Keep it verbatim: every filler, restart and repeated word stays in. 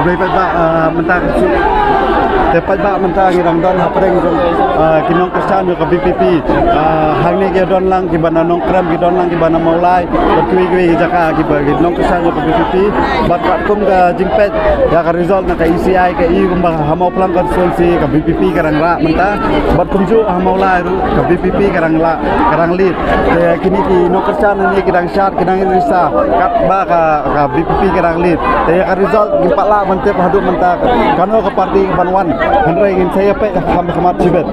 Te paidbah, ah, mynta ka shu-, te paidbah mynta ngi dang don hapdeng jong, ah, ki nongkyrshan jong ka V P P. Ah, hangne ki don lang kiba na Nongkrem, ki don lang kiba na Mawlai, bad kiwei kiwei ki jaka kiba ki nongkyrshan jong ka V P P. Bad katkum ka jingpeit ïa ka result na ka E C I ka i kumba ha Mawphlang constituency ka V P P ka dang rah mynta. Bad kumjuh ha Mawlai ruh ka V P P ka dang lah, ka dang lead. Te kine ki nongkyrshan hangne ki dang shad, ki dang risa katba ka, ka V P P ka dang lead. Te ïa ka result ngim pat lah ban tip haduh mynta kano ka party kaban wan. Hynrei ngin sa ïa peit ha khmat khmat shibit.